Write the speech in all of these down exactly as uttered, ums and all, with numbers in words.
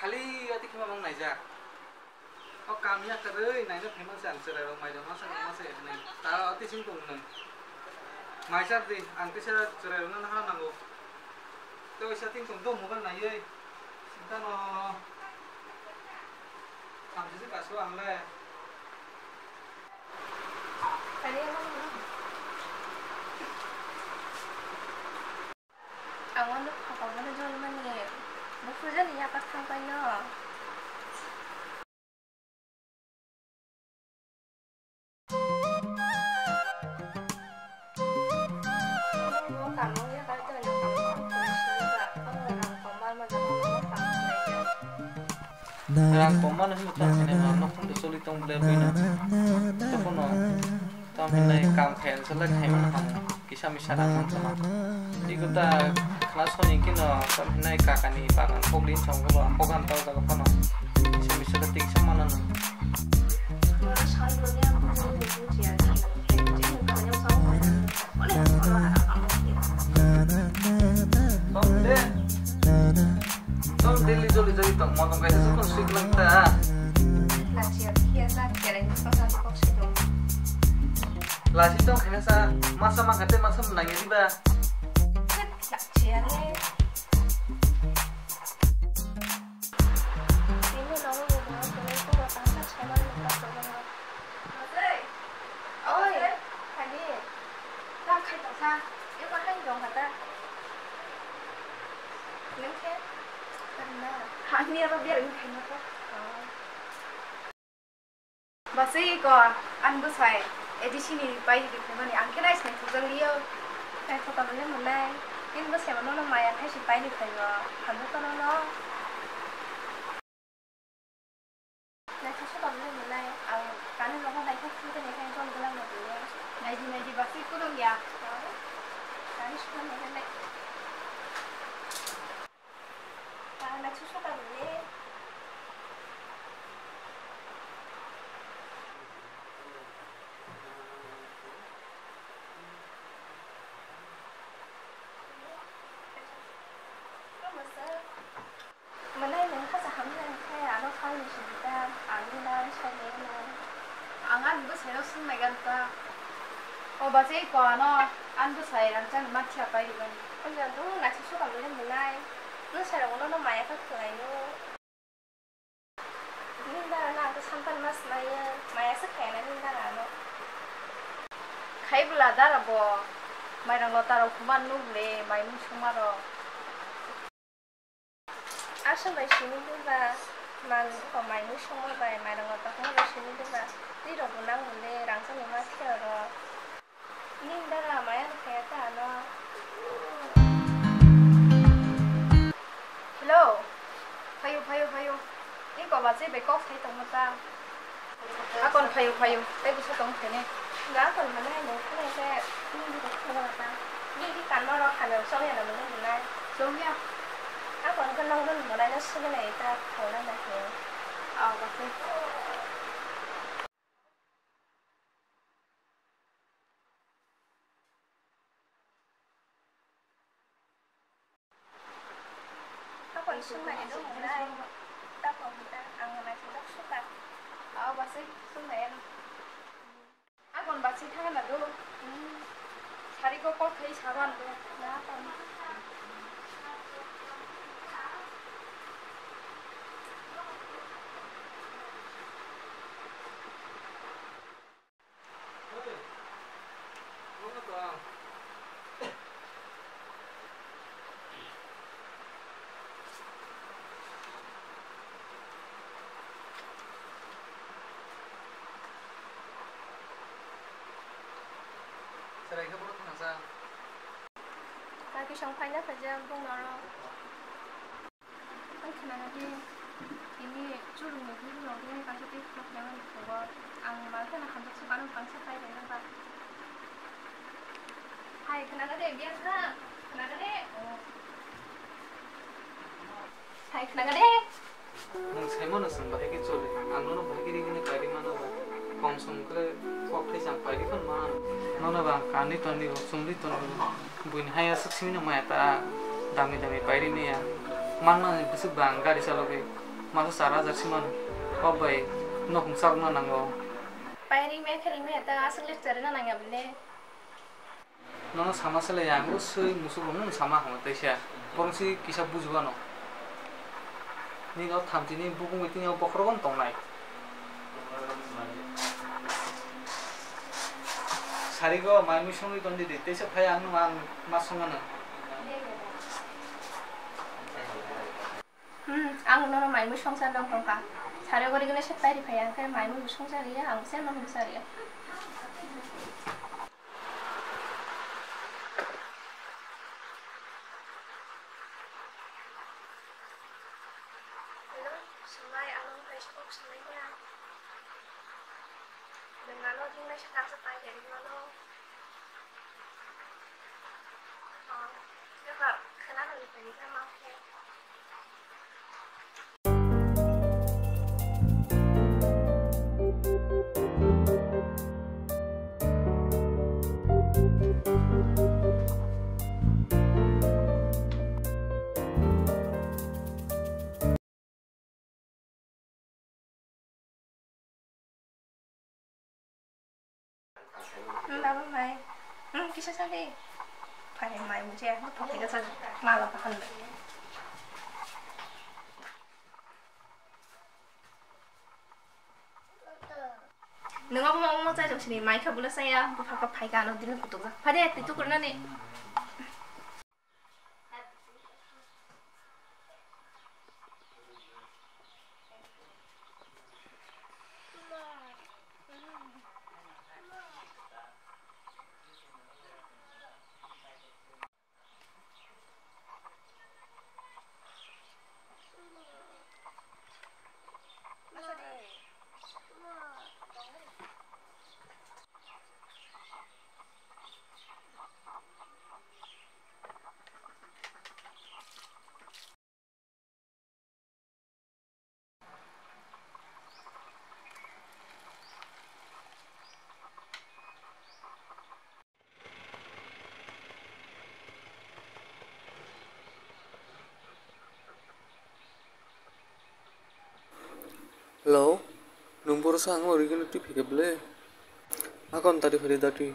Khali ati khima mang naijak. O kam ya kwrwi naina phaima se ang chwrai rok mai rok masa masa ya hinwi. Ta ati sing tong nai. Mai sar di, ang kisa chwrai rok nang ha nango. Tei waisa ting tong do mobile naiwi. Sintano. Samsisi kasu ang le. Ang o nuk phakarmani jolmani buphurjani yaphar thangpaino. Rang koma no hino tong khe ma nok phung de choli tong ble bino. Tokono tam hinai kam khe se le khai mano ham kisa misa rang man tama. Iko ta class honi kino tam hinai kakani bagan kok lin song ko kok han tau ta ko phano. Kisa misa ta tik sa mano no. Tong de. Tong daily joli joli tong mo tong kaisa sukun sui klang ta. Lachia kia sa kere ni kok sa kok si tong. Lasi tong khaina sa masa ma kate masa nang ya diba. Lachia le. Tini nogo ni mo tong ko tang sa chai ma ni ka so. Oi, khani. Tam khai tong sa. Eko hai dong hata. Nung khe? Karna. Hani aro biar ini khai nako. Basai ko an bwsai A D C ni pai di khai mani ang khe nai sinai thujak liyo. Nai khoto nai mwnai. Kin bwsai mano no maya khai si pai di khai yo. Hamno kono no. Naithoso tongmani mwnai, ang kani nogo naithok thwngwi tongwi khe jol gwlangno twiwi. Naidi naidi basui kwrwngya. Kani sukha naikhe nai. Ang naithoso tongmani. Mwnai nwng kha sa hamya khe ano phalni sidi ta, ang nini bagwi sai nai hwnwi. Ang ani bwsaino swng nai gani ta. O bachai ko ano ani bwsai rangchakni mathiya pai rwmani. Hwnjak do naisik swkang nini mwnai. Nwng sai rokno no maya khe khwlaio. Nini dara no ang khe samphan ma swmaiyo, maya se khaya na nini dara no. Khai bwla dara bo mairang lota rok khuma nuk le maimung sungma rok. Aswk bai simi diba, man buko maimui songma bai mairang rok tongma bai simi diba, twi rok bo nang mole rangchak ni ma thia rok. Nini dara maya rok kaya ta ano. Hello, phaio, phaio, phaio. Ni koba che bai kok sai tongma ta. Akon phaio, phaio, tei bisa tong thene. Ga akon mane nung khna khe nung di khna ta. Ni di kan no rok khana chong ya na mane nai. Chong ya. Akon khe nong don mane no sini nai ta khau na na khe. Aw ba khe. Takon sung nai do nai. Takon ta ang nai sung dak suka. Aw ba se sung nai. Akon ba se thang na do. Sari ko ko thai saban do. Na ta. Chwrai khe bono thangsa. Kaki song phaina khaijak bung norok. Ang khna di, tini churung ni bwrwi rok ni kaisa tei khna khlaimani tongo. Ang mal kheno hamjak se bana bangsa pai rwna ba. Hai khna di, biya kha, khna di. Hai khna di. Nwng saimano chwng bahai khe choli, ang nono bahai khe rigini kari mano ba, kom som khe kok thai chang paidi phano mano. Nono ba ang kanwi tonwi bo, chumwi tonwi bo, buini hai aswk simi no maya ta, dami dami pairi maya, manmani bwswk ba ang gari chalogwi. Masa char hajar si mano. O bai, nok hwnsa rwna nango. Pai ri me khe ri me ta aswk le char na nangya bole. Nono sama se le yang, o swi musuk rok nung sama hamo teisa. Borong si kisa bujiba no. Nini o thamchi ni bukung bai tini o bokhorok no tongnai. Sari go mai mui songwi tong di di, teisa phai ang nung ang ma songmano. Hmm, ang nono mai mui songsa nong tongka. Sari go rigene se pairi phai ang khe mai mui songsa riya, ang se nong sa riya. Hello, swmai, ano Facebook swmai ya. Dengan lo tinggal sekarang sepanjang malam. Oh, coba kenapa lupa ini kan mau. Hmm, baba mai. Hmm, kisa sadi. Phai mai muje, phai ka sadi. Mala pakan. Nung abo ma omo chai jok sini mai kha bula saya, bupha ka phai ka ano dino kutuk jak. Phade, twi tukur nani. Hello, nung boro sa ang ori gini twi phikhe ble? Akon tari phari dati.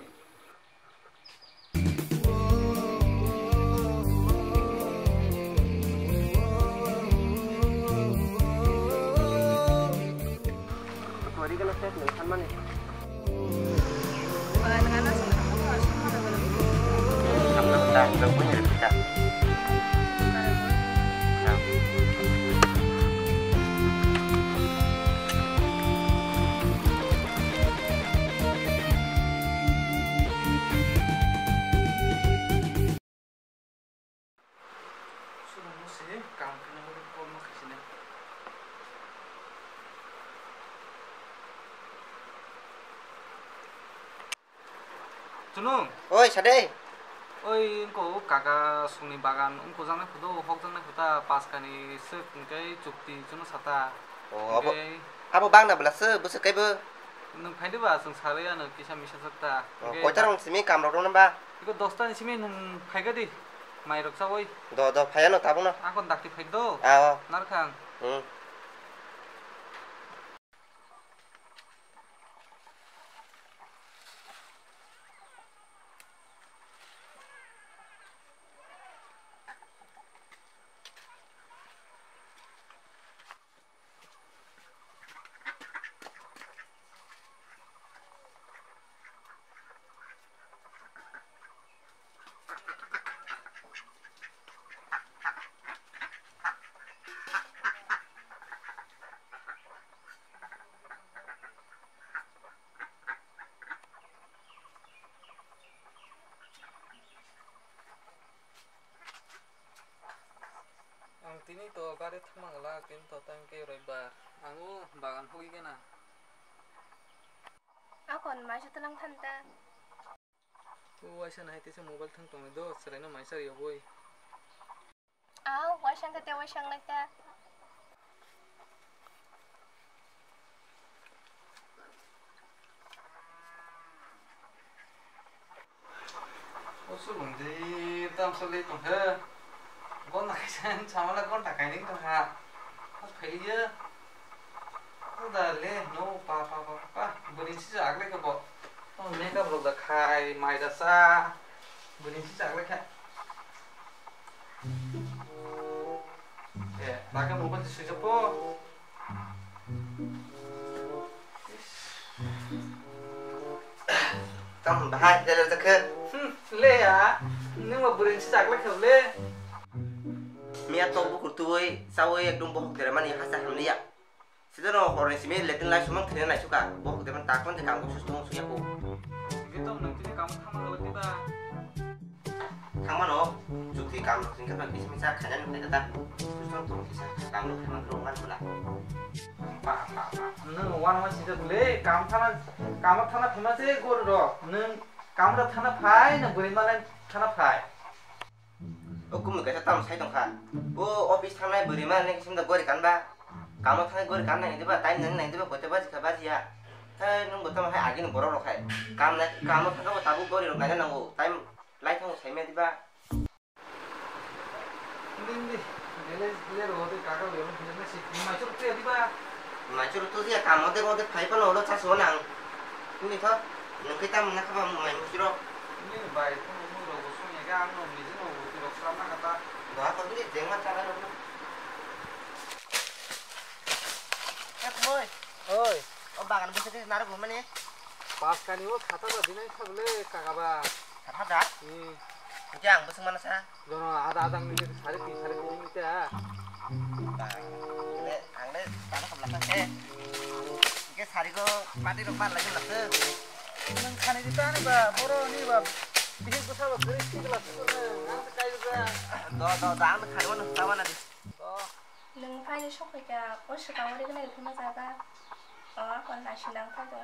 Sumo se kam khe nang call ma khaisina. Chunung. Oi, sade. Oi, engko kaka songni bagan, engko jangnai photo, hok jangnai photo, paskani sek, engkai chukti, chuno sata. O, abo, engkai abo bangna bwla se, bwswk kaibo. Nwng phaidi ba, chwng salai ano kisa misa sakta. O, engkai koita rong simi kam rok rwna ba? Iko dosta ni simi nwng phaika di. Mai rok chawi. Do, do, phaiya no tabuk no. Akon dakti phai do. Ah, o. Narkhang. Hmm. Ang tini to gari thangma glak, tini to time khe roibar. Ang o bagan hogwi gana. Akon mai se tlang than ta. O waisa nai tisa mobile thang tongwi do, chwraino mai sa riyogwi. Ah, waisang khe tei waisang lai ta. O sulung de tamsa le tong khe. Gonta kaisa samala gonta kainwi tong kha. Phailiya. Da le, no, pa, pa, pa, pa, pa. Bwrwi si chak le khe bo. Oh, makeup rok da khai, mai da sa. Bwrwi si chak le khe. Eh, da khe mobile si sui po. Tamo bahai, lele ta khe. Hmm, le ya. Nung ma bwrwi si chak le khe le. Miya tok bukur tuwi, sawi ekdom bohok dere mani hasa hamliya. Sida no horni simi letin lai sumang thina nai suka. Bohok dere mani takon de kam ko susto suya ko. Gitu nung tini kam thama lo tiba. Thangmano, chukti kam rok singkha ba kisa misa khaina nuknai kata. Susung tong kisa kam rok khaima rok man bula. Pa, pa, pa. Nung wan wan sida bule, kam thana, kam thana phima se gor ro. Nung kam rok thana phai, nung bwrwi malai thana phai. O kumui kaisa tam sai tongkha. O office thangnai bwrwi malai kisim da gori kan ba. Kamo thangnai gori kan nai diba, time nang nai diba, kote baji kha baji ya. Hai nung bo tamo hai agini borok rok hai. Kam nai, kamo thangkha bo tabuk gori rok naina nango. Time Lai thango saimya diba? Hindi, hindi. Dele, dele ro de kaga lo, hindi na si. Mai churu tu diba? Mai churu tu dia kamo de ro de phai pa lo lo chas wo nang. Hindi tho. Nung kita mena kaba mai musiro. Hindi bai, tu mu ro go sung ya ga ang no ni jin ro go ti ro sram na kata. Doa ko hindi jengma chara ro. Eh, boy. Oi. O bagan bwswk khe narwk bo mani? Paskani o khata da dinai kha bwle kaka ba. Khata da? Hmm. Hwnkhe ang bwswk mana sa? Jono ada ada ni sari tin sari tin ni ta. Ba, le, ang le tana khamla kha khe. Hwnkhe sari go mati rok ban lagi lakhe. Nang khani di tani ba, boro ni ba, bihik bwsa ba, bwrwi thik la sukuna, ang ta kai ba. Do, do, do, ang khani wano ta wana di. Do. Nwng phai sok phai kha, o swkang o rwgwlai rw phano jaga. O, ako naising nang phai do.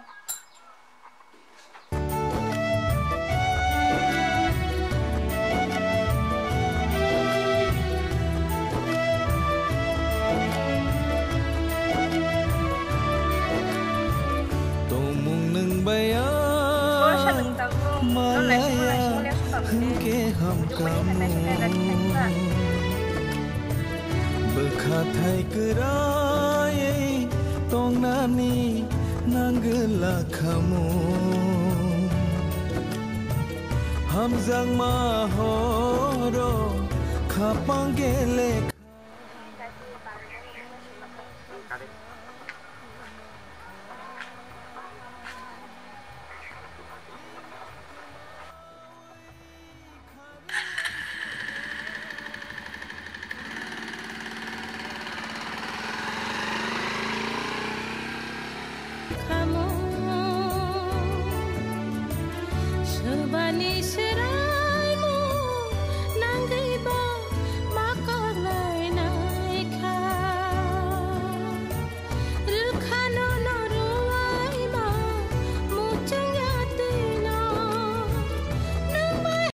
Tongmung nwng bai ang. Borsa nwng tabuk. Malaya hwnkhe hamkamo. Bwkha thai kwrwi tongnani nangwla khamo. Hamjakma horo khapang gele. Khamo, swbani sera.